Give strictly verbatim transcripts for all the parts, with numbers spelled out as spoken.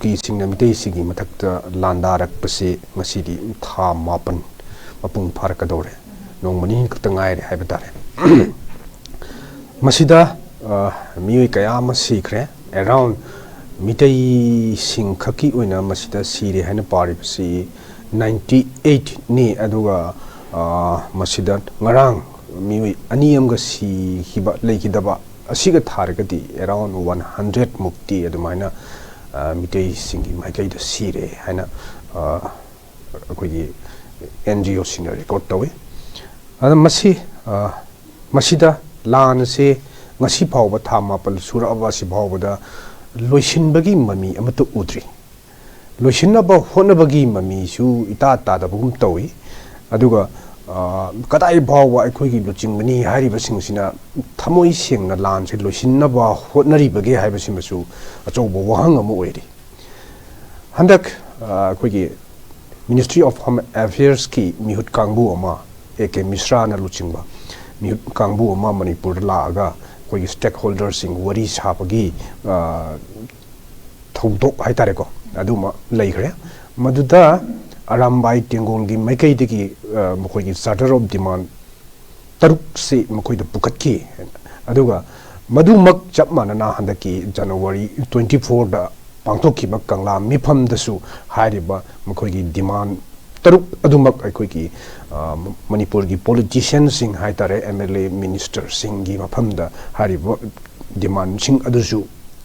ꯀꯨꯀꯤꯁꯤꯡꯅ ꯃꯤꯇꯩꯁꯤꯡꯒꯤ ꯃꯊꯛꯇ ꯂꯥꯟꯗꯥꯔꯛꯄꯁꯤ ꯉꯁꯤꯗꯤ ꯊꯥ ꯃꯥꯄꯟ ꯃꯄꯨꯡ ꯐꯥꯔꯛꯀꯗꯧꯔꯦ꯫ ꯅꯣꯡꯃ ꯅꯤꯅꯤ ꯈꯛꯇ ꯉꯥꯏꯔꯦ ꯍꯥꯏꯕ ꯇꯥꯔꯦ꯫ ꯃꯁꯤꯗ, ꯑ, ꯃꯤꯑꯣꯏ ꯀꯌꯥ ꯑꯃ ꯁꯤꯈ꯭ꯔꯦ꯫ Around ꯃꯤꯇꯩꯁꯤꯡ ꯈꯛꯀꯤ ꯑꯣꯏꯅ ꯃꯁꯤꯗ ꯁꯤꯔꯦ ꯍꯥꯏꯅ ꯄꯥꯔꯤꯕꯁꯤ ninety eight ꯅꯤ꯫ ꯑꯗꯨꯒ, ꯑ, ꯃꯁꯤꯗ ꯉꯔꯥꯡ ꯃꯤꯑꯣꯏ ꯑꯅꯤ ꯑꯃꯒ ꯁꯤꯈꯤꯕ, ꯂꯩꯈꯤꯗꯕ ꯑꯁꯤꯒ ꯊꯥꯔꯒꯗꯤ around one hundred ꯃꯨꯛꯇꯤ ꯑꯗꯨꯃꯥꯏꯅ, ꯑ, ꯃꯤꯇꯩꯁꯤꯡꯒꯤ ꯃꯥꯏꯀꯩꯗ ꯁꯤꯔꯦ ꯍꯥꯏꯅ, ꯑ, ꯑꯩꯈꯣꯏꯒꯤ N G O ꯁꯤꯡꯅ record ꯇꯧꯏ꯫ ꯑꯗ ꯃꯁꯤ, ꯑ, ꯃꯁꯤꯗ ꯂꯥꯟ ꯑꯁꯤ ꯉꯁꯤ ꯐꯥꯎꯕ, ꯊꯥ ꯃꯥꯄꯜ ꯁꯨꯔꯛꯑꯕ ꯑꯁꯤ ꯐꯥꯎꯕꯗ ꯂꯣꯏꯁꯤꯟꯕꯒꯤ ꯃꯃꯤ ꯑꯃꯠꯇ ꯎꯗ꯭ꯔꯤ꯫ ꯂꯣꯏꯁꯤꯟꯅꯕ ꯍꯣꯠꯅꯕꯒꯤ ꯃꯃꯤꯁꯨ ꯏꯇꯥ ꯇꯥꯗꯕꯒꯨꯝ ꯇꯧꯏ꯫ ꯑꯗꯨꯒ, ꯑ, ꯀꯗꯥꯏ ꯐꯥꯎꯕ ꯑꯩꯈꯣꯏꯒꯤ ꯂꯨꯆꯤꯡꯕꯅꯤ ꯍꯥꯏꯔꯤꯕꯁꯤꯡꯁꯤꯅ ꯊꯃꯣꯏ ꯁꯦꯡꯅ ꯂꯥꯟꯁꯦ ꯂꯣꯏꯁꯤꯟꯅꯕ ꯍꯣꯠꯅꯔꯤꯕꯒꯦ ꯍꯥꯏꯕꯁꯤꯃꯁꯨ ꯑꯆꯧꯕ ꯋꯥꯍꯪ ꯑꯃ ꯑꯣꯏꯔꯤ꯫ ꯍꯟꯗꯛ, ꯑ, ꯑꯩꯈꯣꯏꯒꯤ Ministry of Home Affairs ꯀꯤ ꯃꯤꯍꯨꯠ ꯀꯥꯡꯕꯨ ꯑꯃ, A K ꯃꯤꯁ꯭ꯔꯥꯅ ꯂꯨꯆꯤꯡꯕ ꯃꯤꯍꯨꯠ ꯀꯥꯡꯕꯨ ꯑꯃ ꯃꯅꯤꯄꯨꯔꯗ ꯂꯥꯛꯑꯒ ꯑꯩꯈꯣꯏꯒꯤ stakeholder ꯁꯤꯡ ꯋꯥꯔꯤ ꯁꯥꯕꯒꯤ, ꯑ, ꯊꯧꯗꯣꯛ ꯍꯥꯏꯇꯥꯔꯦꯀꯣ, ꯑꯗꯨꯃ ꯂꯩꯈ꯭ꯔꯦ꯫ ꯃꯗꯨꯗ ꯑꯔꯥꯝꯕꯥꯏ ꯇꯦꯡꯒꯣꯜꯒꯤ ꯃꯥꯏꯀꯩꯗꯒꯤ, ꯑ, ꯃꯈꯣꯏꯒꯤ Charter of Demand ꯇꯔꯨꯛꯁꯤ ꯃꯈꯣꯏꯗ ꯄꯨꯈꯠꯈꯤ꯫ ꯑꯗꯨꯒ ꯃꯗꯨꯃꯛ ꯆꯞ ꯃꯥꯟꯅꯅ ꯍꯟꯗꯛꯀꯤ January twenty four ꯗ ꯄꯥꯡꯊꯣꯛꯈꯤꯕ ꯀꯪꯂꯥ ꯃꯤꯐꯝꯗꯁꯨ ꯍꯥꯏꯔꯤꯕ ꯃꯈꯣꯏꯒꯤ demand ꯇꯔꯨꯛ ꯑꯗꯨꯃꯛ ꯑꯩꯈꯣꯏꯒꯤ, ꯑ, ꯃꯅꯤꯄꯨꯔꯒꯤ politician ꯁꯤꯡ ꯍꯥꯏꯇꯥꯔꯦ, M L A, minister ꯁꯤꯡꯒꯤ ꯃꯐꯝꯗ ꯍꯥꯏꯔꯤꯕ demand ꯁꯤꯡ ꯑꯗꯨꯁꯨ,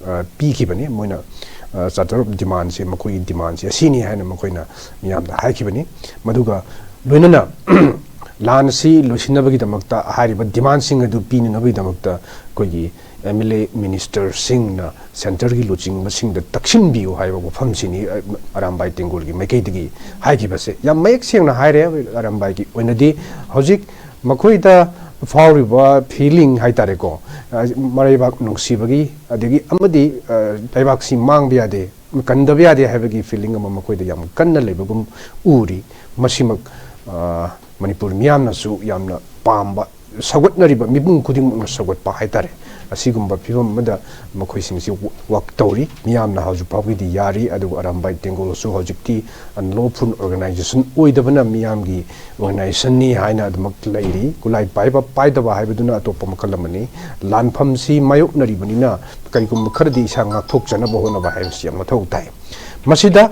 ꯑ, ꯄꯤꯈꯤꯕꯅꯤ꯫ ꯃꯣꯏꯅ, ꯑ, Charter of Demand ꯁꯦ, ꯃꯈꯣꯏꯒꯤ demand ꯁꯦ ꯑꯁꯤꯅꯤ ꯍꯥꯏꯅ ꯃꯈꯣꯏꯅ ꯃꯤꯌꯥꯝꯗ ꯍꯥꯏꯈꯤꯕꯅꯤ꯫ ꯃꯗꯨꯒ ꯂꯣꯏꯅꯅ ꯂꯥꯟ ꯑꯁꯤ ꯂꯣꯏꯁꯤꯟꯅꯕꯒꯤꯗꯃꯛꯇ ꯍꯥꯏꯔꯤꯕ demand ꯁꯤꯡ ꯑꯗꯨ ꯄꯤꯅꯅꯕꯒꯤꯗꯃꯛꯇ ꯑꯩꯈꯣꯏꯒꯤ M L A, minister ꯁꯤꯡꯅ centre ꯒꯤ ꯂꯨꯆꯤꯡꯕꯁꯤꯡꯗ ꯇꯛꯁꯤꯟꯕꯤꯌꯨ ꯍꯥꯏꯕ ꯋꯥꯐꯝꯁꯤꯅꯤ, ꯑ, ꯑꯔꯥꯝꯕꯥꯏ ꯇꯦꯡꯒꯣꯜꯒꯤ ꯃꯥꯏꯀꯩꯗꯒꯤ ꯍꯥꯏꯈꯤꯕꯁꯦ꯫ ꯌꯥꯝ ꯃꯌꯦꯛ ꯁꯦꯡꯅ ꯍꯥꯏꯔꯦ꯫ ꯑꯔꯥꯝꯕꯥꯏꯒꯤ ꯑꯣꯏꯅꯗꯤ ꯍꯧꯖꯤꯛ ꯃꯈꯣꯏꯗ ꯐꯥꯎꯔꯤꯕ feeling ꯍꯥꯏꯇꯥꯔꯦꯀꯣ, ꯑ, ꯃꯔꯩꯕꯥꯛ ꯅꯨꯡꯁꯤꯕꯒꯤ, ꯑꯗꯒꯤ ꯑꯃꯗꯤ, ꯑ, ꯂꯩꯕꯥꯛꯁꯤ ꯃꯥꯡꯕ ꯌꯥꯗꯦ, ꯀꯟꯗꯕ ꯌꯥꯗꯦ ꯍꯥꯏꯕꯒꯤ feeling ꯑꯃ ꯃꯈꯣꯏꯗ ꯌꯥꯝ ꯀꯟꯅ ꯂꯩꯕꯒꯨꯝ ꯎꯔꯤ꯫ ꯃꯁꯤꯃꯛ, ꯑ, ꯃꯅꯤꯄꯨꯔ ꯃꯤꯌꯥꯝꯅꯁꯨ ꯌꯥꯝꯅ ꯄꯥꯝꯕ, ꯁꯧꯒꯠꯅꯔꯤꯕ ꯃꯤꯄꯨꯝ ꯈꯨꯗꯤꯡꯃꯛꯅ ꯁꯧꯒꯠꯄ ꯍꯥꯏꯇꯥꯔꯦ꯫ ꯑꯁꯤꯒꯨꯝꯕ ꯐꯤꯕꯝ ꯑꯃꯗ ꯃꯈꯣꯏꯁꯤꯡꯁꯤ ꯋ-, ꯋꯥꯛ ꯇꯧꯔꯤ꯫ ꯃꯤꯌꯥꯝꯅ ꯍꯧꯖꯤꯛ ꯐꯥꯎꯒꯤꯗꯤ ꯌꯥꯔꯤ, ꯑꯗꯨꯒ ꯑꯔꯥꯝꯕꯥꯏ ꯇꯦꯡꯒꯣꯜꯁꯨ ꯍꯧꯖꯤꯛꯇꯤ ꯑꯟꯂꯣꯐꯨꯜ ꯑꯣꯔꯒꯅꯥꯏꯖꯦꯁꯟ ꯑꯣꯏꯗꯕꯅ ꯃꯤꯌꯥꯝꯒꯤ ꯑꯣꯔꯒꯅꯥꯏꯖꯦꯁꯟꯅꯤ ꯍꯥꯏꯅ ꯑꯗꯨꯃꯛ ꯂꯩꯔꯤ꯫ ꯈꯨꯠꯂꯥꯏ ꯄꯥꯏꯕ ꯄꯥꯏꯗꯕ ꯍꯥꯏꯕꯗꯨꯅ ꯑꯇꯣꯞꯄ ꯃꯈꯜ ꯑꯃꯅꯤ꯫ ꯂꯥꯟꯐꯝꯁꯤ ꯃꯥꯌꯣꯛꯅꯔꯤꯕꯅꯤꯅ ꯀꯔꯤꯒꯨꯝꯕ ꯈꯔꯗꯤ ꯏꯁꯥ ꯉꯥꯛꯊꯣꯛꯆꯅꯕ ꯍꯣꯠꯅꯕ ꯍꯥꯏꯕꯁꯤ ꯌꯥꯝ ꯃꯊꯧ ꯇꯥꯏ꯫ ꯃꯁꯤꯗ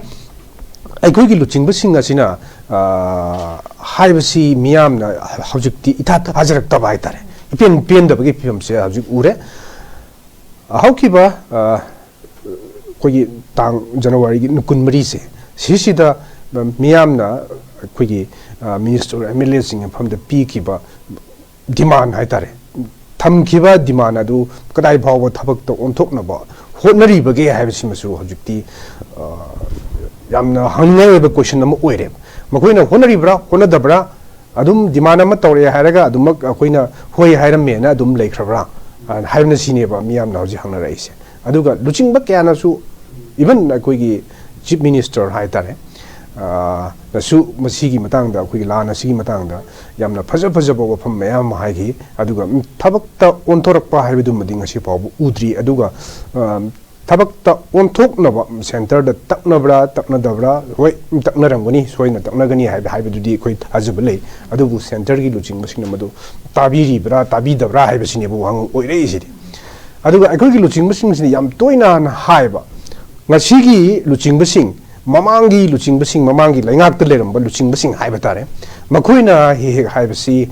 ꯑꯩꯈꯣꯏꯒꯤ ꯂꯨꯆꯤꯡꯕꯁꯤꯡ ꯑꯁꯤꯅ, ꯑ, ꯍꯥꯏꯕꯁꯤ ꯃꯤꯌꯥꯝꯅ ꯍꯧꯖꯤꯛꯇꯤ ꯏꯊꯥ ꯊꯥꯖꯔꯛꯇꯕ ꯍꯥꯏꯇꯥꯔꯦ꯫ ꯏꯄꯦꯟ ꯄꯦꯟꯗꯕꯒꯤ ꯐꯤꯕꯝꯁꯦ ꯍꯧꯖꯤꯛ ꯎꯔꯦ꯫ ꯍꯧꯈꯤꯕ, ꯑ, ꯑꯩꯈꯣꯏꯒꯤ ꯇꯥꯡ ꯖꯅꯋꯥꯔꯤꯒꯤ ꯀꯨꯟꯃꯔꯤꯁꯦ, ꯁꯤꯁꯤꯗ ꯃꯤꯌꯥꯝꯅ ꯑꯩꯈꯣꯏꯒꯤ, ꯑ, ꯃꯤꯅꯤꯁꯇꯔ, ꯑꯦꯝ ꯑꯦꯜ ꯑꯦꯁꯤꯡꯒꯤ ꯃꯐꯝꯗ ꯄꯤꯈꯤꯕ ꯗꯤꯃꯥꯟ ꯍꯥꯏꯇꯥꯔꯦ, ꯊꯝꯈꯤꯕ ꯗꯤꯃꯥꯟ ꯑꯗꯨ ꯀꯗꯥꯏ ꯐꯥꯎꯕ ꯊꯕꯛꯇ ꯑꯣꯟꯊꯣꯛꯅꯕ ꯍꯣꯠꯅꯔꯤꯕꯒꯦ ꯍꯥꯏꯕꯁꯤꯃꯁꯨ ꯍꯧꯖꯤꯛꯇꯤ, ꯑ, ꯌꯥꯝꯅ ꯍꯪꯅꯤꯡꯉꯥꯏ ꯑꯣꯏꯕ ꯀꯣꯏꯁꯟ ꯑꯃ ꯑꯣꯏꯔꯦꯕ꯫ ꯃꯈꯣꯏꯅ ꯍꯣꯠꯅꯔꯤꯕ꯭ꯔꯥ, ꯍꯣꯠꯅꯗꯕ꯭ꯔꯥ, ꯑꯗꯨꯝ ꯗꯤꯃꯥꯟ ꯑꯃ ꯇꯧꯔꯛꯑꯦ ꯍꯥꯏꯔꯒ ꯑꯗꯨꯃꯛ ꯑꯩꯈꯣꯏꯅ ꯍꯣꯏ ꯍꯥꯏꯔꯝꯃꯦꯅ ꯑꯗꯨꯝ ꯂꯩꯈ꯭ꯔꯕ꯭ꯔꯥ, ꯑ, ꯍꯥꯏꯕꯅ ꯁꯤꯅꯦꯕ ꯃꯤꯌꯥꯝꯅ ꯍꯧꯖꯤꯛ ꯍꯪꯅꯔꯛꯏꯁꯦ꯫ ꯑꯗꯨꯒ ꯂꯨꯆꯤꯡꯕ ꯀꯌꯥꯅꯁꯨ, ꯏꯚꯟ ꯑꯩꯈꯣꯏꯒꯤ ꯆꯤꯐ ꯃꯤꯅꯤꯁꯇꯔ ꯍꯥꯏꯇꯥꯔꯦ, ꯑ, ꯅꯁꯨ ꯃꯁꯤꯒꯤ ꯃꯇꯥꯡꯗ, ꯑꯩꯈꯣꯏꯒꯤ ꯂꯥꯟ ꯑꯁꯤꯒꯤ ꯃꯇꯥꯡꯗ ꯌꯥꯝꯅ ꯐꯖ ꯐꯖꯕ ꯋꯥꯐꯝ ꯃꯌꯥꯝ ꯑꯃ ꯍꯥꯏꯈꯤ꯫ ꯑꯗꯨꯒ, ꯎꯝ, ꯊꯕꯛꯇ ꯑꯣꯟꯊꯣꯔꯛꯄ ꯍꯥꯏꯕꯗꯨꯃꯗꯤ ꯉꯁꯤ ꯐꯥꯎꯕ ꯎꯗ꯭ꯔꯤ꯫ ꯑꯗꯨꯒ, ꯑ, ꯊꯕꯛꯇ ꯑꯣꯟꯊꯣꯛꯅꯕ ꯁꯦꯟꯇꯔꯗ ꯇꯛꯅꯕ꯭ꯔꯥ, ꯇꯛꯅꯗꯕ꯭ꯔꯥ? ꯍꯣꯏ, ꯇꯛꯅꯔꯝꯒꯅꯤ, ꯁꯣꯏꯅ ꯇꯛꯅꯒꯅꯤ ꯍꯥꯏꯕ, ꯍꯥꯏꯕꯗꯨꯗꯤ ꯑꯩꯈꯣꯏ ꯊꯥꯖꯕ ꯂꯩ꯫ ꯑꯗꯨꯕꯨ ꯁꯦꯟꯇꯔꯒꯤ ꯂꯨꯆꯤꯡꯕꯁꯤꯡꯅ ꯃꯗꯨ ꯇꯥꯕꯤꯔꯤꯕ꯭ꯔꯥ, ꯇꯥꯕꯤꯗꯕ꯭ꯔꯥ ꯍꯥꯏꯕꯁꯤꯅꯦꯕ ꯋꯥꯍꯪ ꯑꯣꯏꯔꯛꯏꯁꯤꯗꯤ꯫ ꯑꯗꯨꯒ ꯑꯩꯈꯣꯏꯒꯤ ꯂꯨꯆꯤꯡꯕꯁꯤꯡꯁꯤꯅ ꯌꯥꯝ ꯇꯣꯏꯅ ꯍꯥꯏꯕ, ꯉꯁꯤꯒꯤ ꯂꯨꯆꯤꯡꯕꯁꯤꯡ, ꯃꯃꯥꯡꯒꯤ ꯂꯨꯆꯤꯡꯕꯁꯤꯡ, ꯃꯃꯥꯡꯒꯤ ꯂꯩꯉꯥꯛꯇ ꯂꯩꯔꯝꯕ ꯂꯨꯆꯤꯡꯕꯁꯤꯡ ꯍꯥꯏꯕ ꯇꯥꯔꯦ, ꯃꯈꯣꯏꯅ ꯍꯦꯛ ꯍꯦꯛ ꯍꯥꯏꯕꯁꯤ,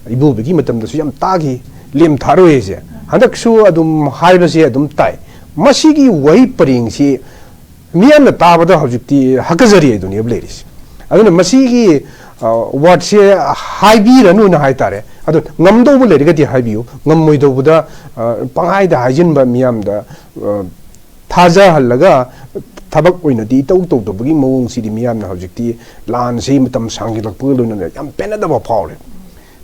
ꯏꯕꯣꯕꯤꯒꯤ ꯃꯇꯝꯗꯁꯨ ꯌꯥꯝ ꯇꯥꯈꯤ, "ꯂꯦꯝ ꯊꯥꯔꯣꯏ" ꯍꯥꯏꯁꯦ ꯍꯟꯗꯛꯁꯨ ꯑꯗꯨꯝ ꯍꯥꯏꯕꯁꯦ ꯑꯗꯨꯝ ꯇꯥꯏ꯫ ꯃꯁꯤꯒꯤ ꯋꯥꯍꯩ ꯄꯔꯦꯡꯁꯤ ꯃꯤꯌꯥꯝꯅ ꯇꯥꯕꯗ ꯍꯧꯖꯤꯛꯇꯤ ꯍꯥꯀꯖꯔꯤ ꯍꯥꯏꯗꯨꯅꯦꯕ ꯂꯩꯔꯤꯁꯦ꯫ ꯑꯗꯨꯅ ꯃꯁꯤꯒꯤ, ꯑ, ꯋꯥꯔꯗꯁꯦ ꯍꯥꯏꯕꯤꯔꯅꯨꯅ ꯍꯥꯏꯇꯥꯔꯦ꯫ ꯑꯗꯣ ꯉꯝꯗꯧꯕ ꯂꯩꯔꯒꯗꯤ ꯍꯥꯏꯕꯤꯌꯨ, ꯉꯝꯃꯣꯏꯗꯧꯕꯗ, ꯑ, ꯄꯪꯍꯥꯏꯗ ꯍꯥꯏꯖꯤꯟꯕ, ꯃꯤꯌꯥꯝꯗ, ꯑ, ꯊꯥꯖꯍꯜꯂꯒ ꯊꯕꯛ ꯑꯣꯏꯅꯗꯤ ꯏꯇꯧ ꯇꯧꯗꯕꯒꯤ ꯃꯑꯣꯡꯁꯤꯗꯤ ꯃꯤꯌꯥꯝꯅ ꯍꯧꯖꯤꯛꯇꯤ ꯂꯥꯟꯁꯤ ꯃꯇꯝ ꯁꯥꯡꯖꯤꯜꯂꯛꯄꯒ ꯂꯣꯏꯅꯅ ꯌꯥꯝ ꯄꯦꯟꯅꯗꯕ ꯐꯥꯎꯔꯦ꯫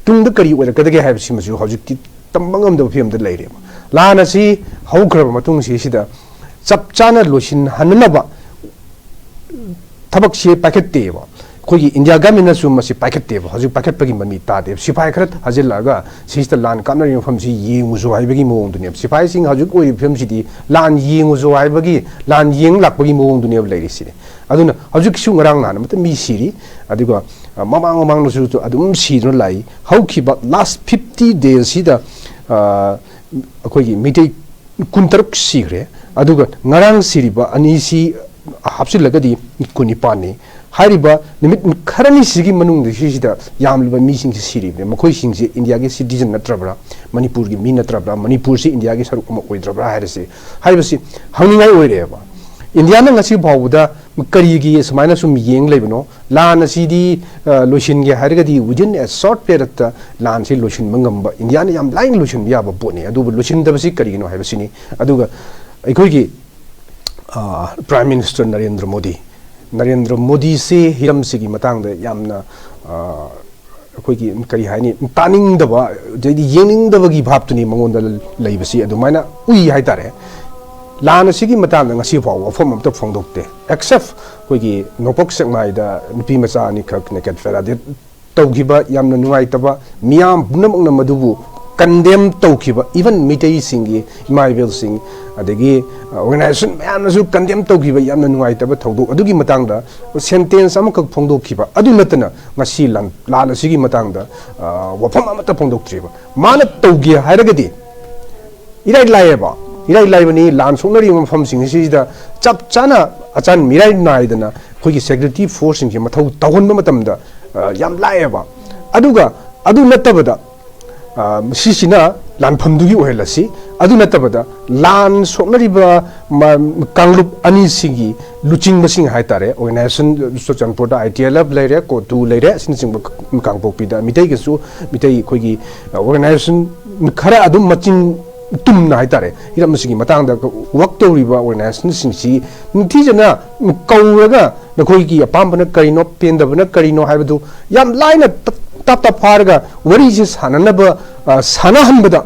ꯇꯨꯡꯗ ꯀꯔꯤ ꯑꯣꯏꯔꯛꯀꯗꯒꯦ ꯍꯥꯏꯕꯁꯤꯃꯁꯨ ꯍꯧꯖꯤꯛꯇꯤ ꯇꯝꯕ ꯉꯝꯗꯕ ꯐꯤꯕꯝꯗ ꯂꯩꯔꯦꯕ꯫ ꯂꯥꯟ ꯑꯁꯤ ꯍꯧꯈ꯭ꯔꯕ ꯃꯇꯨꯡꯁꯤꯁꯤꯗ ꯆꯞ ꯆꯥꯅ ꯂꯣꯏꯁꯤꯟꯍꯟꯅꯅꯕ ꯊꯕꯛꯁꯤ ꯄꯥꯏꯈꯠꯇꯦꯕ꯫ ꯑꯩꯈꯣꯏꯒꯤ ꯏꯟꯗꯤꯌꯥ ꯒꯃꯦꯟꯅꯁꯨ ꯃꯁꯤ ꯄꯥꯏꯈꯠꯇꯦꯕ, ꯍꯧꯖꯤꯛ ꯄꯥꯏꯈꯠꯄꯒꯤ ꯃꯃꯤ ꯇꯥꯗꯦꯕ꯫ ꯁꯤꯐꯥꯏ ꯈꯔ ꯊꯥꯖꯤꯜꯂꯛꯑꯒ ꯁꯤꯁꯤꯗ ꯂꯥꯟ ꯀꯥꯞꯅꯔꯤꯕ ꯃꯐꯝꯁꯤ ꯌꯦꯡꯉꯨꯁꯨ ꯍꯥꯏꯕꯒꯤ ꯃꯑꯣꯡꯗꯨꯅꯦꯕ꯫ ꯁꯤꯐꯥꯏꯁꯤꯡ ꯍꯧꯖꯤꯛ ꯑꯣꯏꯔꯤꯕ ꯐꯤꯕꯝꯁꯤꯗꯤ ꯂꯥꯟ ꯌꯦꯡꯉꯨꯁꯨ ꯍꯥꯏꯕꯒꯤ, ꯂꯥꯟ ꯌꯦꯡ ꯂꯥꯛꯄꯒꯤ ꯃꯑꯣꯡꯗꯨꯅꯦꯕ ꯂꯩꯔꯤꯁꯤꯗꯤ꯫ ꯑꯗꯨꯅ ꯍꯧꯖꯤꯛꯁꯨ ꯉꯔꯥꯡ ꯅꯍꯥꯟ ꯑꯃꯠꯇ ꯃꯤ ꯁꯤꯔꯤ, ꯑꯗꯨꯒ ꯃꯃꯥꯡ ꯃꯃꯥꯡꯗꯁꯨ ꯑꯗꯨꯝ ꯁꯤꯗꯨꯅ ꯂꯥꯛꯏ꯫ ꯍꯧꯈꯤꯕ ꯂꯥꯁ ꯐꯤꯐꯇꯤ ꯗꯦꯁꯁꯤꯗ ꯑꯩꯈꯣꯏꯒꯤ ꯃꯤꯇꯩ ꯀꯨꯟꯇꯔꯨꯛ ꯁꯤꯈ꯭ꯔꯦ꯫ ꯑꯗꯨꯒ ꯉꯔꯥꯡ ꯁꯤꯔꯤꯕ ꯑꯅꯤꯁꯤ ꯍꯥꯞꯆꯤꯜꯂꯒꯗꯤ ꯀꯨꯟꯅꯤꯄꯥꯟꯅꯤ꯫ ꯍꯥꯏꯔꯤꯕ ꯅꯨꯃꯤꯠ ꯈꯔꯅꯤꯁꯤꯒꯤ ꯃꯅꯨꯡꯗ ꯁꯤꯁꯤꯗ ꯌꯥꯝꯂꯤꯕ ꯃꯤꯁꯤꯡꯁꯤ ꯁꯤꯔꯤꯕꯅꯤ꯫ ꯃꯈꯣꯏꯁꯤꯡꯁꯤ ꯏꯟꯗꯤꯌꯥꯒꯤ ꯁꯤꯇꯤꯖꯟ ꯅꯠꯇ꯭ꯔꯕ꯭ꯔꯥ, ꯃꯅꯤꯄꯨꯔꯒꯤ ꯃꯤ ꯅꯠꯇ꯭ꯔꯕ꯭ꯔꯥ, ꯃꯅꯤꯄꯨꯔꯁꯤ ꯏꯟꯗꯤꯌꯥꯒꯤ ꯁꯔꯨꯛ ꯑꯃ ꯑꯣꯏꯗ꯭ꯔꯕ꯭ꯔꯥ ꯍꯥꯏꯔꯁꯤ, ꯍꯥꯏꯕꯁꯤ ꯍꯪꯅꯤꯡꯉꯥꯏ ꯑꯣꯏꯔꯛꯑꯦꯕ꯫ ꯏꯟꯗꯤꯌꯥꯅ ꯉꯁꯤ ꯐꯥꯎꯕꯗ ꯀꯔꯤꯒꯤ ꯁꯨꯃꯥꯏꯅ ꯁꯨꯝ ꯌꯦꯡ ꯂꯩꯕꯅꯣ? ꯂꯥꯟ ꯑꯁꯤꯗꯤ ꯂꯣꯏꯁꯤꯟꯒꯦ ꯍꯥꯏꯔꯒꯗꯤ within a short periodꯇ ꯂꯥꯟꯁꯤ ꯂꯣꯏꯁꯤꯟꯕ ꯉꯝꯕ, ꯏꯟꯗꯤꯌꯥꯅ ꯌꯥꯝ ꯂꯥꯏꯅ ꯂꯣꯏꯁꯤꯟꯕ ꯌꯥꯕ ꯄꯣꯠꯅꯤ꯫ ꯑꯗꯨꯕꯨ ꯂꯣꯏꯁꯤꯟꯗꯕꯁꯤ ꯀꯔꯤꯒꯤꯅꯣ ꯍꯥꯏꯕꯁꯤꯅꯤ꯫ ꯑꯗꯨꯒ ꯑꯩꯈꯣꯏꯒꯤ Prime Minister ꯅꯔꯦꯟꯗ꯭ꯔ ꯃꯣꯗꯤ, ꯅꯔꯦꯟꯗ꯭ꯔ ꯃꯣꯗꯤꯁꯤ ꯍꯤꯔꯝꯁꯤꯒꯤ ꯃꯇꯥꯡꯗ ꯌꯥꯝꯅ ꯑꯩꯈꯣꯏꯒꯤ ꯀꯔꯤ ꯍꯥꯏꯅꯤ, ꯇꯥꯅꯤꯡꯗꯕ, ꯑꯗꯩꯗꯤ ꯌꯦꯡꯅꯤꯡꯗꯕꯒꯤ ꯚꯥꯞꯇꯨꯅꯤ ꯃꯉꯣꯟꯗ ꯂꯩꯕꯁꯤ꯫ ꯑꯗꯨꯃꯥꯏꯅ ꯎꯏ ꯍꯥꯏꯇꯥꯔꯦ꯫ ꯂꯥꯟ ꯑꯁꯤꯒꯤ ꯃꯇꯥꯡꯗ ꯉꯁꯤ ꯐꯥꯎꯕ ꯋꯥꯐꯝ ꯑꯝꯇ ꯐꯣꯡꯗꯣꯛꯇꯦ, except ꯑꯩꯈꯣꯏꯒꯤ ꯅꯣꯡꯄꯣꯛ ꯁꯦꯛꯃꯥꯏꯗ ꯅꯨꯄꯤ ꯃꯆꯥ ꯑꯅꯤꯈꯛ naked parade ꯇꯧꯈꯤꯕ, ꯌꯥꯝꯅ ꯅꯨꯡꯉꯥꯏꯇꯕ, ꯃꯤꯌꯥꯝ ꯄꯨꯝꯅꯃꯛꯅ ꯃꯗꯨꯕꯨ condemn ꯇꯧꯈꯤꯕ, even ꯃꯤꯇꯩꯁꯤꯡꯒꯤ ꯏꯃꯥ ꯏꯕꯦꯜꯁꯤꯡ, ꯑꯗꯒꯤ organization ꯃꯌꯥꯝꯅꯁꯨ condemn ꯇꯧꯈꯤꯕ ꯌꯥꯝꯅ ꯅꯨꯡꯉꯥꯏꯇꯕ ꯊꯧꯗꯣꯛ ꯑꯗꯨꯒꯤ ꯃꯇꯥꯡꯗ sentence ꯑꯃꯈꯛ ꯐꯣꯡꯗꯣꯛꯈꯤꯕ ꯑꯗꯨ ꯅꯠꯇꯅ ꯉꯁꯤ ꯂꯥꯟ, ꯂꯥꯟ ꯑꯁꯤꯒꯤ ꯃꯇꯥꯡꯗ ꯋꯥꯐꯝ ꯑꯃꯠꯇ ꯐꯣꯡꯗꯣꯛꯇ꯭ꯔꯤꯕ꯫ ꯃꯥꯅ ꯇꯧꯒꯦ ꯍꯥꯏꯔꯒꯗꯤ ꯏꯔꯥꯏ ꯂꯥꯏꯌꯦꯕ, ꯏꯔꯥꯏ ꯂꯥꯏꯕꯅꯤ꯫ ꯂꯥꯟ ꯁꯣꯛꯅꯔꯤꯕ ꯃꯐꯝꯁꯤꯡ ꯑꯁꯤꯗ ꯆꯞ ꯆꯥꯅ ꯑꯆꯥꯟ ꯃꯤꯔꯥꯏ ꯅꯥꯏꯗꯅ ꯑꯩꯈꯣꯏꯒꯤ security forceꯁꯤꯡꯁꯦ ꯃꯊꯧ ꯇꯧꯍꯟꯕ ꯃꯇꯝꯗ ꯌꯥꯝ ꯂꯥꯏꯌꯦꯕ꯫ ꯑꯗꯨꯒ ꯑꯗꯨ ꯅꯠꯇꯕꯗ ꯁꯤꯁꯤꯅ ꯂꯥꯟꯐꯝꯗꯨꯒꯤ ꯑꯣꯏꯍꯜꯂꯁꯤ꯫ ꯑꯗꯨ ꯅꯠꯇꯕꯗ ꯂꯥꯟ ꯁꯣꯛꯅꯔꯤꯕ ꯀꯥꯡꯂꯨꯞ ꯑꯅꯤꯁꯤꯒꯤ ꯂꯨꯆꯤꯡꯕꯁꯤꯡ ꯍꯥꯏꯇꯥꯔꯦ, organization ꯆꯨꯔꯆꯥꯟꯄꯨꯔꯗ ITLF ꯂꯩꯔꯦ, ꯀꯣꯇꯨ ꯂꯩꯔꯦ, ꯑꯁꯤꯅꯆꯤꯡꯕ ꯀꯥꯡꯄꯣꯛꯄꯤꯗ ꯃꯤꯇꯩꯒꯤꯁꯨ, ꯃꯤꯇꯩ ꯑꯩꯈꯣꯏꯒꯤ organization ꯈꯔ ꯑꯗꯨꯝ ꯃꯆꯤꯟ ꯇꯨꯝꯅ ꯍꯥꯏꯇꯥꯔꯦ, ꯍꯤꯔꯝ ꯑꯁꯤꯒꯤ ꯃꯇꯥꯡꯗ work ꯇꯧꯔꯤꯕ organizationꯁꯤꯡꯁꯤ ꯅꯤꯡꯊꯤꯖꯅ ꯀꯧꯔꯒ ꯅꯈꯣꯏꯒꯤ ꯑꯄꯥꯝꯕꯅ ꯀꯔꯤꯅꯣ, ꯄꯦꯟꯗꯕꯅ ꯀꯔꯤꯅꯣ ꯍꯥꯏꯕꯗꯨ ꯌꯥꯝ ꯂꯥꯏꯅ ꯇꯞ ꯇꯞ ꯐꯥꯔꯒ ꯋꯥꯔꯤꯁꯦ ꯁꯥꯟꯅꯅꯕ, ꯁꯥꯟꯅꯍꯟꯕꯗ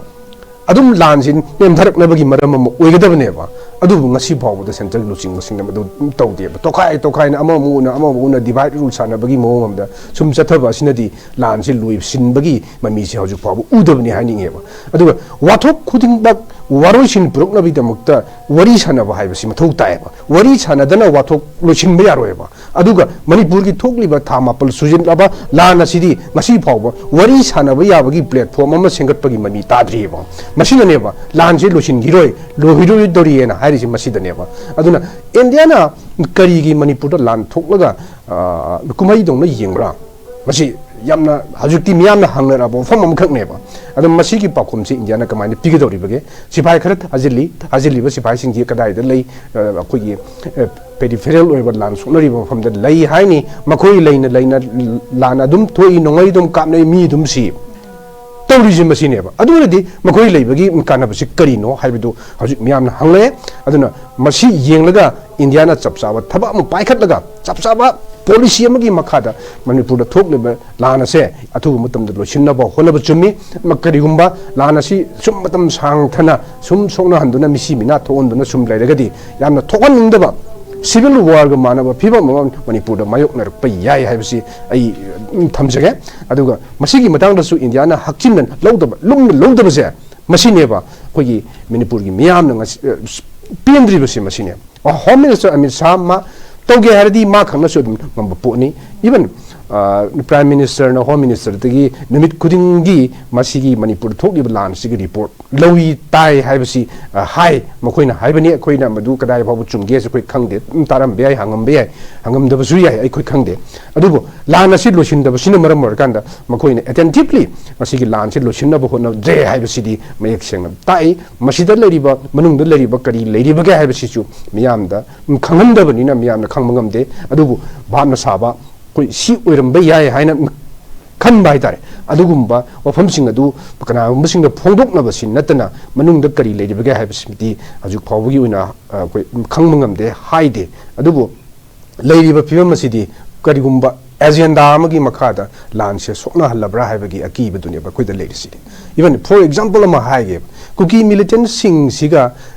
ꯑꯗꯨꯝ ꯂꯥꯟꯁꯤ ꯅꯦꯝꯊꯔꯛꯅꯕꯒꯤ ꯃꯔꯝ ꯑꯃ ꯑꯣꯏꯒꯗꯕꯅꯦꯕ꯫ ꯑꯗꯨꯕꯨ ꯉꯁꯤ ꯐꯥꯎꯕꯗ centreꯒꯤ ꯂꯨꯆꯤꯡꯕꯁꯤꯡꯅ ꯃꯗꯨ ꯇꯧꯗꯦꯕ꯫ ꯇꯣꯈꯥꯏ ꯇꯣꯈꯥꯏꯅ ꯑꯃꯃꯨꯛ ꯎꯅ ꯑꯃꯃꯨꯛ ꯎꯅ divide rule ꯁꯥꯟꯅꯕꯒꯤ ꯃꯑꯣꯡ ꯑꯃꯗ ꯁꯨꯝ ꯆꯠꯊꯕ ꯑꯁꯤꯅꯗꯤ ꯂꯥꯟꯁꯤ ꯂꯣꯏꯁꯤꯟꯕꯒꯤ ꯃꯃꯤꯁꯤ ꯍꯧꯖꯤꯛ ꯐꯥꯎꯕ ꯎꯗꯕꯅꯤ ꯍꯥꯏꯅꯤꯡꯉꯦꯕ꯫ ꯑꯗꯨꯒ ꯋꯥꯊꯣꯛ ꯈꯨꯗꯤꯡꯃꯛ ꯋꯥꯔꯣꯏꯁꯤꯟ ꯄꯨꯔꯛꯅꯕꯒꯤꯗꯃꯛꯇ ꯋꯥꯔꯤ ꯁꯥꯟꯅꯕ ꯍꯥꯏꯕꯁꯤ ꯃꯊꯧ ꯇꯥꯏꯌꯦꯕ꯫ ꯋꯥꯔꯤ ꯁꯥꯟꯅꯗꯅ ꯋꯥꯊꯣꯛ ꯂꯣꯏꯁꯤꯟꯕ ꯌꯥꯔꯣꯏꯕ꯫ ꯑꯗꯨꯒ ꯃꯅꯤꯄꯨꯔꯒꯤ ꯊꯣꯛꯂꯤꯕ ꯊꯥ ꯃꯥꯄꯜ ꯁꯨꯖꯤꯜꯂꯕ ꯂꯥꯟ ꯑꯁꯤꯗꯤ ꯉꯁꯤ ꯐꯥꯎꯕ ꯋꯥꯔꯤ ꯁꯥꯟꯅꯕ ꯌꯥꯕꯒꯤ platform ꯑꯃ ꯁꯦꯝꯒꯠꯄꯒꯤ ꯃꯃꯤ ꯇꯥꯗ꯭ꯔꯤꯑꯕ꯫ ꯃꯁꯤꯅꯅꯦꯕ ꯂꯥꯟꯁꯤ ꯂꯣꯏꯁꯤꯟꯈꯤꯔꯣꯏ, ꯂꯣꯏꯈꯤꯔꯣꯏꯗꯣꯔꯤꯑꯅ ꯍꯥꯏꯔꯤꯁꯤ ꯃꯁꯤꯗꯅꯦꯕ꯫ ꯑꯗꯨꯅ ꯏꯟꯗꯤꯌꯥꯅ ꯀꯔꯤꯒꯤ ꯃꯅꯤꯄꯨꯔꯗ ꯂꯥꯟ ꯊꯣꯛꯂꯒ, ꯑ, ꯀꯨꯝꯍꯩꯗꯧꯅ ꯌꯦꯡꯕ꯭ꯔꯥ? ꯃꯁꯤ ꯌꯥꯝꯅ ꯍꯧꯖꯤꯛꯇꯤ ꯃꯤꯌꯥꯝꯅ ꯍꯪꯅꯔꯛꯑꯕ ꯋꯥꯐꯝ ꯑꯃꯈꯛꯅꯦꯕ꯫ ꯑꯗꯣ ꯃꯁꯤꯒꯤ ꯄꯥꯎꯈꯨꯝꯁꯤ ꯏꯟꯗꯤꯌꯥꯅ ꯀꯃꯥꯏꯅ ꯄꯤꯒꯗꯧꯔꯤꯕꯒꯦ? ꯁꯤꯐꯥꯏ ꯈꯔ ꯊꯥꯖꯤꯜꯂꯤ, ꯊꯥꯖꯤꯜꯂꯤꯕ ꯁꯤꯐꯥꯏꯁꯤꯡꯁꯤ ꯀꯗꯥꯏꯗ ꯂꯩ? ꯑ, ꯑꯩꯈꯣꯏꯒꯤ, ꯑ, peripheral ꯑꯣꯏꯕ ꯂꯥꯟ ꯁꯣꯛꯅꯔꯤꯕ ꯃꯐꯝꯗ ꯂꯩ ꯍꯥꯏꯅꯤ꯫ ꯃꯈꯣꯏ ꯂꯩꯅ ꯂꯩꯅ ꯂꯥꯟ ꯑꯗꯨꯝ ꯊꯣꯛꯏ, ꯅꯣꯡꯃꯩ ꯑꯗꯨꯝ ꯀꯥꯞꯅꯩ, ꯃꯤ ꯑꯗꯨꯝ ꯁꯤ꯫ ꯇꯧꯔꯤꯁꯤ ꯃꯁꯤꯅꯦꯕ꯫ ꯑꯗꯨ ꯑꯣꯏꯔꯗꯤ ꯃꯈꯣꯏ ꯂꯩꯕꯒꯤ ꯀꯥꯟꯅꯕꯁꯤ ꯀꯔꯤꯅꯣ ꯍꯥꯏꯕꯗꯨ ꯍꯧꯖꯤꯛ ꯃꯤꯌꯥꯝꯅ ꯍꯪꯂꯛꯑꯦ꯫ ꯑꯗꯨꯅ ꯃꯁꯤ ꯌꯦꯡꯂꯒ ꯏꯟꯗꯤꯌꯥꯅ ꯆꯞ ꯆꯥꯕ ꯊꯕꯛ ꯑꯃ ꯄꯥꯏꯈꯠꯂꯒ ꯆꯞ ꯆꯥꯕ policy ꯑꯃꯒꯤ ꯃꯈꯥꯗ ꯃꯅꯤꯄꯨꯔꯗ ꯊꯣꯛꯂꯤꯕ ꯂꯥꯟ ꯑꯁꯦ ꯑꯊꯨꯕ ꯃꯇꯝꯗ ꯂꯣꯏꯁꯤꯟꯅꯕ ꯍꯣꯠꯅꯕ ꯆꯨꯝꯃꯤ꯫ ꯀꯔꯤꯒꯨꯝꯕ ꯂꯥꯟ ꯑꯁꯤ ꯁꯨꯝ ꯃꯇꯝ ꯁꯥꯡꯊꯅ ꯁꯨꯝ ꯁꯣꯛꯅꯍꯟꯗꯨꯅ ꯃꯤꯁꯤ ꯃꯤꯅꯥ ꯊꯣꯛꯍꯟꯗꯨꯅ ꯁꯨꯝ ꯂꯩꯔꯒꯗꯤ ꯌꯥꯝꯅ ꯊꯣꯛꯍꯟꯅꯤꯡꯗꯕ civil warꯒ ꯃꯥꯟꯅꯕ ꯐꯤꯕꯝ ꯑꯃ ꯃꯅꯤꯄꯨꯔꯗ ꯃꯥꯌꯣꯛꯅꯔꯛꯄ ꯌꯥꯏ ꯍꯥꯏꯕꯁꯤ ꯑꯩ, ꯎꯝ, ꯊꯝꯖꯒꯦ꯫ ꯑꯗꯨꯒ ꯃꯁꯤꯒꯤ ꯃꯇꯥꯡꯗꯁꯨ ꯏꯟꯗꯤꯌꯥꯅ ꯍꯛꯆꯤꯟꯅ ꯂꯧꯗꯕ, ꯂꯨꯝꯅ ꯂꯧꯗꯕꯁꯦ ꯃꯁꯤꯅꯦꯕ ꯑꯩꯈꯣꯏꯒꯤ ꯃꯅꯤꯄꯨꯔꯒꯤ ꯃꯤꯌꯥꯝꯅ ꯉꯁꯤ, ꯑ, ꯄꯦꯟꯗ꯭ꯔꯤꯕꯁꯦ ꯃꯁꯤꯅꯦꯕ꯫ ꯑ, Home Minister ꯑꯃꯤꯠ ꯁꯥꯍ ꯃꯥ ꯇꯧꯒꯦ ꯍꯥꯏꯔꯗꯤ ꯃꯥ ꯈꯛꯅꯁꯨ ꯑꯗꯨꯝ ꯉꯝꯕ ꯄꯣꯠꯅꯤ꯫ Even, ꯑ, Prime Ministerꯅ Home Ministerꯗꯒꯤ ꯅꯨꯃꯤꯠ ꯈꯨꯗꯤꯡꯒꯤ ꯃꯁꯤꯒꯤ ꯃꯅꯤꯄꯨꯔꯗ ꯊꯣꯛꯂꯤꯕ ꯂꯥꯟꯁꯤꯒꯤ report ꯂꯧꯏ ꯇꯥꯏ ꯍꯥꯏꯕꯁꯤ, ꯑ, ꯍꯥꯏ꯫ ꯃꯈꯣꯏꯅ ꯍꯥꯏꯕꯅꯤ, ꯑꯩꯈꯣꯏꯅ ꯃꯗꯨ ꯀꯗꯥꯏ ꯐꯥꯎꯕ ꯆꯨꯝꯒꯦꯁꯨ ꯑꯩꯈꯣꯏ ꯈꯪꯗꯦ꯫ ꯑꯗꯨꯝ ꯇꯥꯔꯝꯕ ꯌꯥꯏ, ꯍꯪꯉꯝꯕ ꯌꯥꯏ, ꯍꯪꯉꯝꯗꯕꯁꯨ ꯌꯥꯏ, ꯑꯩꯈꯣꯏ ꯈꯪꯗꯦ꯫ ꯑꯗꯨꯕꯨ ꯂꯥꯟ ꯑꯁꯤ ꯂꯣꯏꯁꯤꯟꯗꯕꯁꯤꯅ ꯃꯔꯝ ꯑꯣꯏꯔꯀꯥꯟꯗ ꯃꯈꯣꯏꯅ attentively ꯃꯁꯤꯒꯤ ꯂꯥꯟꯁꯤ ꯂꯣꯏꯁꯤꯟꯅꯕ ꯍꯣꯠꯅꯗ꯭ꯔꯦ ꯍꯥꯏꯕꯁꯤꯗꯤ ꯃꯌꯦꯛ ꯁꯦꯡꯅ ꯇꯥꯛꯏ꯫ ꯃꯁꯤꯗ ꯂꯩꯔꯤꯕ, ꯃꯅꯨꯡꯗ ꯂꯩꯔꯤꯕ ꯀꯔꯤ ꯂꯩꯔꯤꯕꯒꯦ ꯍꯥꯏꯕꯁꯤꯁꯨ ꯃꯤꯌꯥꯝꯗ ꯈꯪꯍꯟꯗꯕꯅꯤꯅ ꯃꯤꯌꯥꯝꯅ ꯈꯪꯕ ꯉꯝꯗꯦ꯫ ꯑꯗꯨꯕꯨ ꯚꯥꯞꯅ ꯁꯥꯕ ꯑꯩꯈꯣꯏ ꯁꯤ ꯑꯣꯏꯔꯝꯕ ꯌꯥꯏ ꯍꯥꯏꯅ ꯈꯟꯕ ꯍꯥꯏꯇꯥꯔꯦ, ꯑꯗꯨꯒꯨꯝꯕ ꯋꯥꯐꯝꯁꯤꯡ ꯑꯗꯨ ꯀꯅꯥꯒꯨꯝꯕꯁꯤꯡꯗ ꯐꯣꯡꯗꯣꯛꯅꯕꯁꯤ ꯅꯠꯇꯅ ꯃꯅꯨꯡꯗ ꯀꯔꯤ ꯂꯩꯔꯤꯕꯒꯦ ꯍꯥꯏꯕꯁꯤꯃꯗꯤ ꯍꯧꯖꯤꯛ ꯐꯥꯎꯕꯒꯤ ꯑꯣꯏꯅ, ꯑ, ꯑꯩꯈꯣꯏ ꯈꯪꯕ ꯉꯝꯗꯦ, ꯍꯥꯏꯗꯦ꯫ ꯑꯗꯨꯕꯨ ꯂꯩꯔꯤꯕ ꯐꯤꯕꯝ ꯑꯁꯤꯗꯤ ꯀꯔꯤꯒꯨꯝꯕ agenda ꯑꯃꯒꯤ ꯃꯈꯥꯗ ꯂꯥꯟꯁꯦ ꯁꯣꯛꯅꯍꯜꯂꯕ꯭ꯔꯥ ꯍꯥꯏꯕꯒꯤ ꯑꯀꯤꯕꯗꯨꯅꯦꯕ ꯑꯩꯈꯣꯏꯗ ꯂꯩꯔꯤꯁꯤꯗꯤ꯫ Even for example ꯑꯃ ꯍꯥꯏꯒꯦꯕ, ꯀꯨꯀꯤ militantꯁꯤꯡꯁꯤꯒ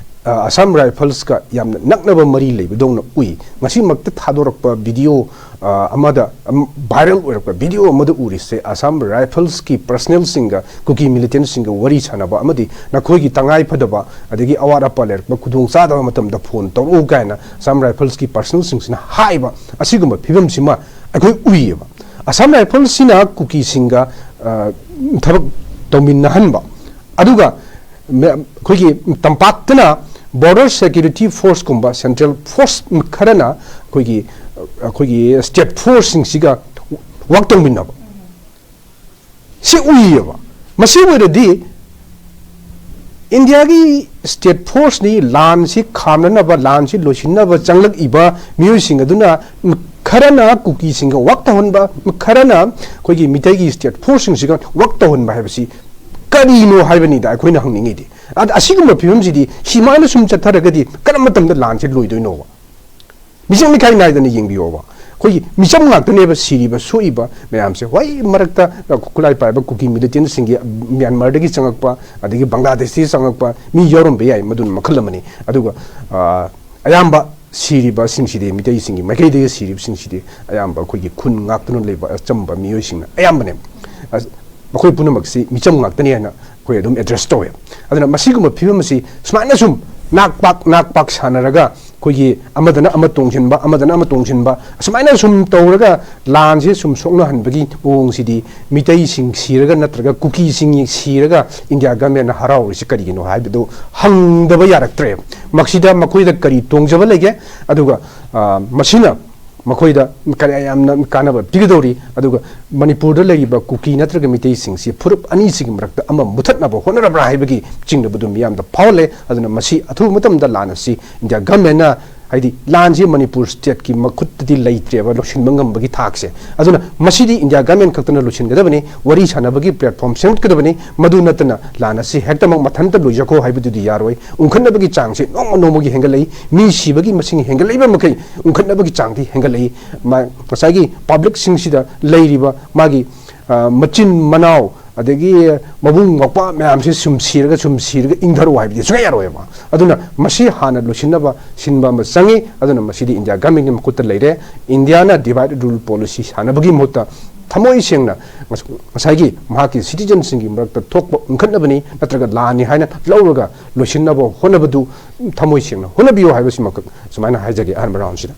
ꯑ, ꯑꯁꯥꯝ ꯔꯥꯏꯐꯜꯁꯀ ꯌꯥꯝꯅ ꯅꯛꯅꯕ ꯃꯔꯤ ꯂꯩꯕꯗꯧꯅ ꯎꯏ꯫ ꯉꯁꯤꯃꯛꯇ ꯊꯥꯗꯣꯔꯛꯄ ꯚꯤꯗꯤꯑꯣ, ꯑ, ꯑꯃꯗ, ꯑꯝ, ꯚꯥꯏꯔꯦꯜ ꯑꯣꯏꯔꯛꯄ ꯚꯤꯗꯤꯑꯣ ꯑꯃꯗ ꯎꯔꯤꯁꯦ, ꯑꯁꯥꯝ ꯔꯥꯏꯐꯜꯁꯀꯤ ꯄꯔꯁꯅꯦꯜꯁꯤꯡꯒ ꯀꯨꯀꯤ ꯃꯤꯂꯤꯇꯦꯟꯁꯤꯡꯒ ꯋꯥꯔꯤ ꯁꯥꯟꯅꯕ ꯑꯃꯗꯤ ꯅꯈꯣꯏꯒꯤ ꯇꯉꯥꯏ ꯐꯗꯕ ꯑꯗꯒꯤ ꯑꯋꯥꯠ ꯑꯄꯥ ꯂꯩꯔꯛꯄ ꯈꯨꯗꯣꯡ ꯆꯥꯗꯕ ꯃꯇꯝꯗ ꯐꯣꯟ ꯇꯧꯔꯛꯎ ꯀꯥꯏꯅ ꯑꯁꯥꯝ ꯔꯥꯏꯐꯜꯁꯀꯤ ꯄꯔꯁꯅꯦꯜꯁꯤꯡꯁꯤꯅ ꯍꯥꯏꯕ, ꯑꯁꯤꯒꯨꯝꯕ ꯐꯤꯕꯝꯁꯤꯃ ꯑꯩꯈꯣꯏ ꯎꯏꯌꯦꯕ꯫ ꯑꯁꯥꯝ ꯔꯥꯏꯐꯜꯁꯤꯅ ꯀꯨꯀꯤꯁꯤꯡꯒ, ꯑ, ꯊꯕꯛ ꯇꯧꯃꯤꯟꯅꯍꯟꯕ, ꯑꯗꯨꯒ ꯃ-, ꯑꯩꯈꯣꯏꯒꯤ ꯇꯝꯄꯥꯛꯇꯅ ꯕꯣꯔꯗꯔ ꯁꯦꯀ꯭ꯌꯨꯔꯤꯇꯤ ꯐꯣꯔꯁꯀꯨꯝꯕ ꯁꯦꯟꯇ꯭ꯔꯦꯜ ꯐꯣꯔꯁ ꯈꯔꯅ ꯑꯩꯈꯣꯏꯒꯤ, ꯑꯩꯈꯣꯏꯒꯤ ꯁ꯭ꯇꯦꯠ ꯐꯣꯔꯁꯁꯤꯡꯁꯤꯒ ꯋꯥꯛ ꯇꯧꯃꯤꯟꯅꯕ, ꯁꯤ ꯎꯏꯌꯦꯕ꯫ ꯃꯁꯤ ꯑꯣꯏꯔꯗꯤ ꯏꯟꯗꯤꯌꯥꯒꯤ ꯁ꯭ꯇꯦꯠ ꯐꯣꯔꯁꯅꯤ ꯂꯥꯟꯁꯤ ꯈꯥꯝꯅꯅꯕ, ꯂꯥꯟꯁꯤ ꯂꯣꯏꯁꯤꯟꯅꯕ ꯆꯪꯂꯛꯏꯕ ꯃꯤꯑꯣꯏꯁꯤꯡ ꯑꯗꯨꯅ ꯈꯔꯅ ꯀꯨꯀꯤꯁꯤꯡꯒ ꯋꯥꯛ ꯇꯧꯍꯟꯕ, ꯈꯔꯅ ꯑꯩꯈꯣꯏꯒꯤ ꯃꯤꯇꯩꯒꯤ ꯁ꯭ꯇꯦꯠ ꯐꯣꯔꯁꯁꯤꯡꯁꯤꯒ ꯋꯥꯛ ꯇꯧꯍꯟꯕ ꯍꯥꯏꯕꯁꯤ ꯀꯔꯤꯅꯣ ꯍꯥꯏꯕꯅꯤꯗ ꯑꯩꯈꯣꯏꯅ ꯍꯪꯅꯤꯡꯉꯤꯗꯤ꯫ ꯑꯗ ꯑꯁꯤꯒꯨꯝꯕ ꯐꯤꯕꯝꯁꯤꯗꯤ ꯁꯤꯃꯥꯏꯅ ꯁꯨꯝ ꯆꯠꯊꯔꯒꯗꯤ ꯀꯔꯝꯕ ꯃꯇꯝꯗ ꯂꯥꯟꯁꯤ ꯂꯣꯏꯗꯣꯏꯅꯣꯕ? ꯃꯤꯆꯪ ꯃꯤꯈꯥꯏ ꯅꯥꯏꯗꯅ ꯌꯦꯡꯕꯤꯌꯣꯕ꯫ ꯑꯩꯈꯣꯏꯒꯤ ꯃꯤꯆꯝ ꯉꯥꯛꯇꯅꯦꯕ ꯁꯤꯔꯤꯕ, ꯁꯣꯛꯏꯕ ꯃꯌꯥꯝꯁꯦ꯫ ꯍꯣꯏ, ꯃꯔꯛꯇ ꯈꯨꯠꯂꯥꯏ ꯄꯥꯏꯕ ꯀꯨꯀꯤ ꯃꯤꯂꯤꯇꯦꯟꯁꯤꯡꯒꯤ ꯃ꯭ꯌꯥꯟꯃꯥꯔꯗꯒꯤ ꯆꯪꯉꯛꯄ, ꯑꯗꯒꯤ ꯕꯪꯒ꯭ꯂꯥꯗꯦꯁꯇꯒꯤ ꯆꯪꯉꯛꯄ ꯃꯤ ꯌꯥꯎꯔꯝꯕ ꯌꯥꯏ, ꯃꯗꯨꯅ ꯃꯈꯜ ꯑꯃꯅꯤ꯫ ꯑꯗꯨꯒ, ꯑ, ꯑꯌꯥꯝꯕ ꯁꯤꯔꯤꯕꯁꯤꯡꯁꯤꯗꯤ, ꯃꯤꯇꯩꯁꯤꯡꯒꯤ ꯃꯥꯏꯀꯩꯗꯒꯤ ꯁꯤꯔꯤꯕꯁꯤꯡꯁꯤꯗꯤ ꯑꯌꯥꯝꯕ ꯑꯩꯈꯣꯏꯒꯤ ꯈꯨꯟ ꯉꯥꯛꯇꯨꯅ ꯂꯩꯕ ꯑꯆꯝꯕ ꯃꯤꯑꯣꯏꯁꯤꯡꯅ ꯑꯌꯥꯝꯕꯅꯦ꯫ ꯑꯁ, ꯃꯈꯣꯏ ꯄꯨꯝꯅꯃꯛꯁꯤ ꯃꯤꯆꯝ ꯉꯥꯛꯇꯅꯤ ꯍꯥꯏꯅ ꯑꯩꯈꯣꯏ ꯑꯗꯨꯝ ꯑꯦꯗ꯭ꯔꯦꯁ ꯇꯧꯋꯦ꯫ ꯑꯗꯨꯅ ꯃꯁꯤꯒꯨꯝꯕ ꯐꯤꯕꯝ ꯑꯁꯤ ꯁꯨꯃꯥꯏꯅ ꯁꯨꯝ ꯅꯥꯛ ꯄꯥꯛ, ꯅꯥꯛ ꯄꯥꯛ ꯁꯥꯟꯅꯔꯒ ꯑꯩꯈꯣꯏꯒꯤ ꯑꯃꯗꯅ ꯑꯃ ꯇꯣꯡꯁꯤꯟꯕ, ꯑꯃꯗꯅ ꯑꯃ ꯇꯣꯡꯁꯤꯟꯕ, ꯑꯁꯨꯃꯥꯏꯅ ꯁꯨꯝ ꯇꯧꯔꯒ ꯂꯥꯟꯁꯦ ꯁꯨꯝ ꯁꯣꯛꯅꯍꯟꯕꯒꯤ ꯃꯑꯣꯡꯁꯤꯗꯤ ꯃꯤꯇꯩꯁꯤꯡ ꯁꯤꯔꯒ ꯅꯠꯇ꯭ꯔꯒ ꯀꯨꯀꯤꯁꯤꯡ ꯁꯤꯔꯒ ꯏꯟꯗꯤꯌꯥ ꯒꯃꯦꯟꯅ ꯍꯔꯥꯎꯔꯤꯁꯤ ꯀꯔꯤꯒꯤꯅꯣ ꯍꯥꯏꯕꯗꯨ ꯍꯪꯗꯕ ꯌꯥꯔꯛꯇ꯭ꯔꯦ꯫ ꯃꯁꯤꯗ ꯃꯈꯣꯏꯗ ꯀꯔꯤ ꯇꯣꯡꯖꯕ ꯂꯩꯒꯦ? ꯑꯗꯨꯒ, ꯑ, ꯃꯁꯤꯅ ꯃꯈꯣꯏꯗ ꯀꯌꯥ ꯌꯥꯝꯅ ꯀꯥꯟꯅꯕ ꯄꯤꯒꯗꯧꯔꯤ? ꯑꯗꯨꯒ ꯃꯅꯤꯄꯨꯔꯗ ꯂꯩꯔꯤꯕ ꯀꯨꯀꯤ ꯅꯠꯇ꯭ꯔꯒ ꯃꯤꯇꯩꯁꯤꯡꯁꯤ ꯐꯨꯔꯨꯞ ꯑꯅꯤꯁꯤꯒꯤ ꯃꯔꯛꯇ ꯑꯃ ꯃꯨꯊꯠꯅꯕ ꯍꯣꯠꯅꯔꯕ꯭ꯔꯥ ꯍꯥꯏꯕꯒꯤ ꯆꯤꯡꯅꯕꯗꯨ ꯃꯤꯌꯥꯝꯗ ꯐꯥꯎꯍꯜꯂꯦ꯫ ꯑꯗꯨꯅ ꯃꯁꯤ ꯑꯊꯨꯕ ꯃꯇꯝꯗ ꯂꯥꯟ ꯑꯁꯤ ꯏꯟꯗꯤꯌꯥ ꯒꯃꯦꯟꯅ, ꯍꯥꯏꯗꯤ ꯂꯥꯟꯁꯤ ꯃꯅꯤꯄꯨꯔ ꯁ꯭ꯇꯦꯠꯀꯤ ꯃꯈꯨꯠꯇꯗꯤ ꯂꯩꯇ꯭ꯔꯦꯕ ꯂꯣꯏꯁꯤꯟꯕ ꯉꯝꯕꯒꯤ ꯊꯥꯛꯁꯦ꯫ ꯑꯗꯨꯅ ꯃꯁꯤꯗꯤ ꯏꯟꯗꯤꯌꯥ ꯒꯃꯦꯟ ꯈꯛꯇꯅ ꯂꯣꯏꯁꯤꯟꯒꯗꯕꯅꯤ꯫ ꯋꯥꯔꯤ ꯁꯥꯟꯅꯕꯒꯤ ꯄ꯭ꯂꯦꯠꯐꯣꯝ ꯁꯦꯝꯒꯠꯀꯗꯕꯅꯤ꯫ ꯃꯗꯨ ꯅꯠꯇꯅ ꯂꯥꯟ ꯑꯁꯤ ꯍꯦꯛꯇꯃꯛ ꯃꯊꯟꯇ ꯂꯣꯏꯖꯈꯣ ꯍꯥꯏꯕꯗꯨꯗꯤ ꯌꯥꯔꯣꯏ꯫ ꯎꯪꯈꯠꯅꯕꯒꯤ ꯆꯥꯡꯁꯤ ꯅꯣꯡꯃ ꯅꯣꯡꯃꯒꯤ ꯍꯦꯟꯒꯠꯂꯛꯏ꯫ ꯃꯤ ꯁꯤꯕꯒꯤ ꯃꯁꯤꯡ ꯍꯦꯟꯒꯠꯂꯛꯏꯕ ꯃꯈꯩ ꯎꯪꯈꯠꯅꯕꯒꯤ ꯆꯥꯡꯗꯤ ꯍꯦꯟꯒꯠꯂꯛꯏ꯫ ꯃ-, ꯉꯁꯥꯏꯒꯤ ꯄꯕ꯭ꯂꯤꯛꯁꯤꯡꯁꯤꯗ ꯂꯩꯔꯤꯕ ꯃꯥꯒꯤ, ꯑ, ꯃꯆꯤꯟ ꯃꯅꯥꯎ, ꯑꯗꯒꯤ ꯃꯕꯨꯡ ꯃꯧꯄ꯭ꯋꯥ ꯃꯌꯥꯝꯁꯤ ꯁꯨꯝ ꯁꯤꯔꯒ ꯁꯨꯝ ꯁꯤꯔꯒ ꯏꯪꯊꯔꯛꯑꯣ ꯍꯥꯏꯕꯗꯤ ꯁꯨꯡꯌꯥ ꯌꯥꯔꯣꯏꯕ꯫ ꯑꯗꯨꯅ ꯃꯁꯤ ꯍꯥꯟꯅ ꯂꯣꯏꯁꯤꯟꯅꯕ ꯁꯤꯟꯕ ꯑꯃ ꯆꯪꯉꯤ꯫ ꯑꯗꯨꯅ ꯃꯁꯤꯗꯤ ꯏꯟꯗꯤꯌꯥ ꯒꯃꯦꯟꯒꯤ ꯃꯈꯨꯠꯇ ꯂꯩꯔꯦ꯫ ꯏꯟꯗꯤꯌꯥꯅ divide and rule policy ꯁꯥꯟꯅꯕꯒꯤ ꯃꯍꯨꯠꯇ ꯊꯃꯣꯏ ꯁꯦꯡꯅ ꯉꯁ-, ꯉꯁꯥꯏꯒꯤ ꯃꯍꯥꯛꯀꯤ citizenꯁꯤꯡꯒꯤ ꯃꯔꯛꯇ ꯊꯣꯛꯄ ꯎꯪꯈꯠꯅꯕꯅꯤ ꯅꯠꯇ꯭ꯔꯒ ꯂꯥꯟꯅꯤ ꯍꯥꯏꯅ ꯂꯧꯔꯒ ꯂꯣꯏꯁꯤꯟꯅꯕ ꯍꯣꯠꯅꯕꯗꯨ ꯊꯃꯣꯏ ꯁꯦꯡꯅ ꯍꯣꯠꯅꯕꯤꯌꯨ ꯍꯥꯏꯕꯁꯤꯃꯈꯛ ꯁꯨꯃꯥꯏꯅ ꯍꯥꯏꯖꯒꯦ ꯑꯍꯥꯟꯕ roundꯁꯤꯗ꯫